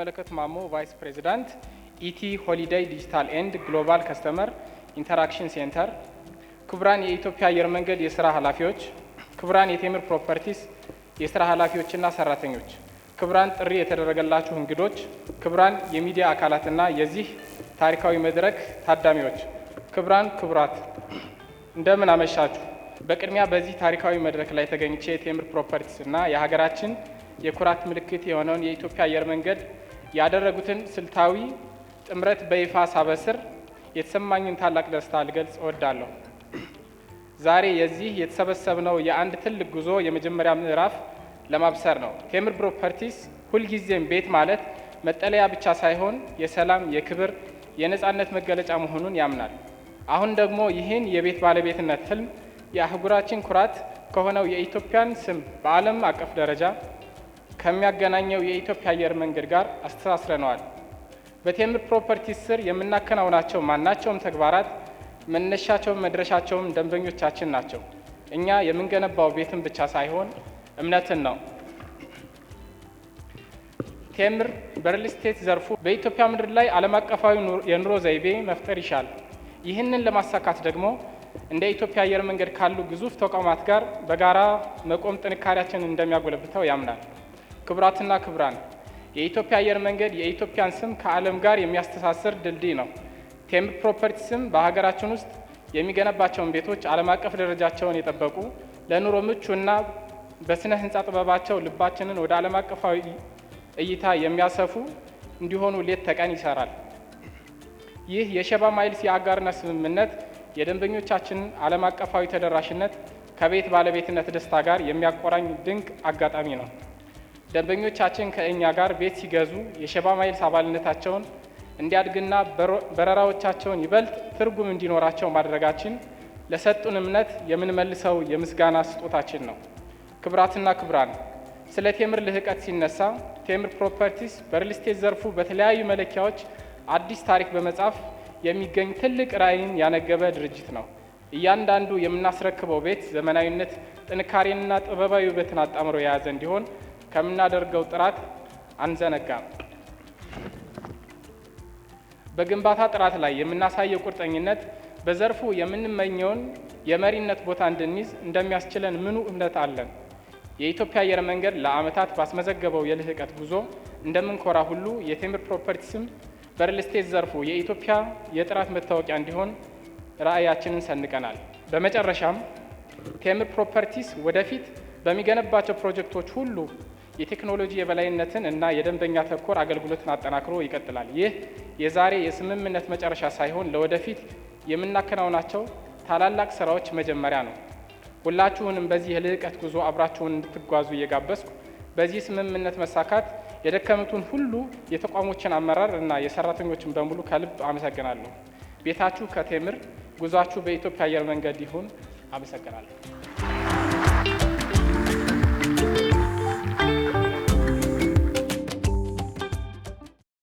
መለኮት ማሞ፣ Vice President, ET Holiday Digital and Global Customer Interaction Center፣ ክቡራን የኢትዮጵያ አየር መንገድ የስራ ኃላፊዎች፣ ክቡራን የቴምር ፕሮፐርቲስ የስራ ኃላፊዎችና ሰራተኞች፣ ክቡራን ጥሪ የተደረገላችሁ እንግዶች፣ ክቡራን የሚዲያ አካላትና የዚህ ታሪካዊ መድረክ ታዳሚዎች፣ ክቡራን ክቡራት፣ እንደምን አመሻችሁ። በቅድሚያ በዚህ ታሪካዊ መድረክ ላይ ተገኝቼ የቴምር ፕሮፐርቲስ እና የሀገራችን የኩራት ምልክት የሆነውን የኢትዮጵያ አየር መንገድ ያደረጉትን ስልታዊ ጥምረት በይፋ ሳበስር የተሰማኝን ታላቅ ደስታ ልገልጽ እወዳለሁ። ዛሬ የዚህ የተሰበሰብነው የአንድ ትልቅ ጉዞ የመጀመሪያ ምዕራፍ ለማብሰር ነው። ቴምር ፕሮፐርቲስ ሁልጊዜም ቤት ማለት መጠለያ ብቻ ሳይሆን የሰላም፣ የክብር፣ የነጻነት መገለጫ መሆኑን ያምናል። አሁን ደግሞ ይህን የቤት ባለቤትነት ህልም የአህጉራችን ኩራት ከሆነው፣ የኢትዮጵያን ስም በዓለም አቀፍ ደረጃ ከሚያገናኘው የኢትዮጵያ አየር መንገድ ጋር አስተሳስረነዋል። በቴምር ፕሮፐርቲስ ስር የምናከናውናቸው ማናቸውም ተግባራት መነሻቸውም መድረሻቸውም ደንበኞቻችን ናቸው። እኛ የምንገነባው ቤትን ብቻ ሳይሆን እምነትን ነው። ቴምር በሪል ስቴት ዘርፉ በኢትዮጵያ ምድር ላይ ዓለም አቀፋዊ የኑሮ ዘይቤ መፍጠር ይሻል። ይህንን ለማሳካት ደግሞ እንደ ኢትዮጵያ አየር መንገድ ካሉ ግዙፍ ተቋማት ጋር በጋራ መቆም ጥንካሬያችንን እንደሚያጎለብተው ያምናል። ክቡራትና ክቡራን፣ የኢትዮጵያ አየር መንገድ የኢትዮጵያን ስም ከዓለም ጋር የሚያስተሳስር ድልድይ ነው። ቴምር ፕሮፐርቲስም በሀገራችን ውስጥ የሚገነባቸውን ቤቶች ዓለም አቀፍ ደረጃቸውን የጠበቁ፣ ለኑሮ ምቹ እና በስነ ህንፃ ጥበባቸው ልባችንን ወደ ዓለም አቀፋዊ እይታ የሚያሰፉ እንዲሆኑ ሌት ተቀን ይሰራል። ይህ የሼባ ማይልስ የአጋርነት ስምምነት የደንበኞቻችንን ዓለም አቀፋዊ ተደራሽነት ከቤት ባለቤትነት ደስታ ጋር የሚያቆራኝ ድንቅ አጋጣሚ ነው። ደንበኞቻችን ከእኛ ጋር ቤት ሲገዙ የሼባ ማይልስ አባልነታቸውን እንዲያድግና በረራዎቻቸውን ይበልጥ ትርጉም እንዲኖራቸው ማድረጋችን ለሰጡን እምነት የምንመልሰው የምስጋና ስጦታችን ነው። ክቡራትና ክቡራን፣ ስለ ቴምር ልህቀት ሲነሳ ቴምር ፕሮፐርቲስ በሪል ስቴት ዘርፉ በተለያዩ መለኪያዎች አዲስ ታሪክ በመጻፍ የሚገኝ ትልቅ ራዕይን ያነገበ ድርጅት ነው። እያንዳንዱ የምናስረክበው ቤት ዘመናዊነት፣ ጥንካሬንና ጥበባዊ ውበትን አጣምሮ የያዘ እንዲሆን ከምናደርገው ጥረት አንዘነጋም። በግንባታ ጥራት ላይ የምናሳየው ቁርጠኝነት በዘርፉ የምንመኘውን የመሪነት ቦታ እንድንይዝ እንደሚያስችለን ምኑ እምነት አለን። የኢትዮጵያ አየር መንገድ ለዓመታት ባስመዘገበው የልህቀት ጉዞ እንደምንኮራ ሁሉ የቴምር ፕሮፐርቲስም በሪል ስቴት ዘርፉ የኢትዮጵያ የጥራት መታወቂያ እንዲሆን ራዕያችንን ሰንቀናል። በመጨረሻም ቴምር ፕሮፐርቲስ ወደፊት በሚገነባቸው ፕሮጀክቶች ሁሉ የቴክኖሎጂ የበላይነትን እና የደንበኛ ተኮር አገልግሎትን አጠናክሮ ይቀጥላል። ይህ የዛሬ የስምምነት መጨረሻ ሳይሆን ለወደፊት የምናከናውናቸው ታላላቅ ስራዎች መጀመሪያ ነው። ሁላችሁንም በዚህ የልህቀት ጉዞ አብራችሁን እንድትጓዙ እየጋበዝኩ፣ በዚህ ስምምነት መሳካት የደከሙትን ሁሉ የተቋሞችን አመራር እና የሰራተኞችን በሙሉ ከልብ አመሰግናለሁ። ቤታችሁ ከቴምር፣ ጉዟችሁ በኢትዮጵያ አየር መንገድ ይሁን። አመሰግናለሁ።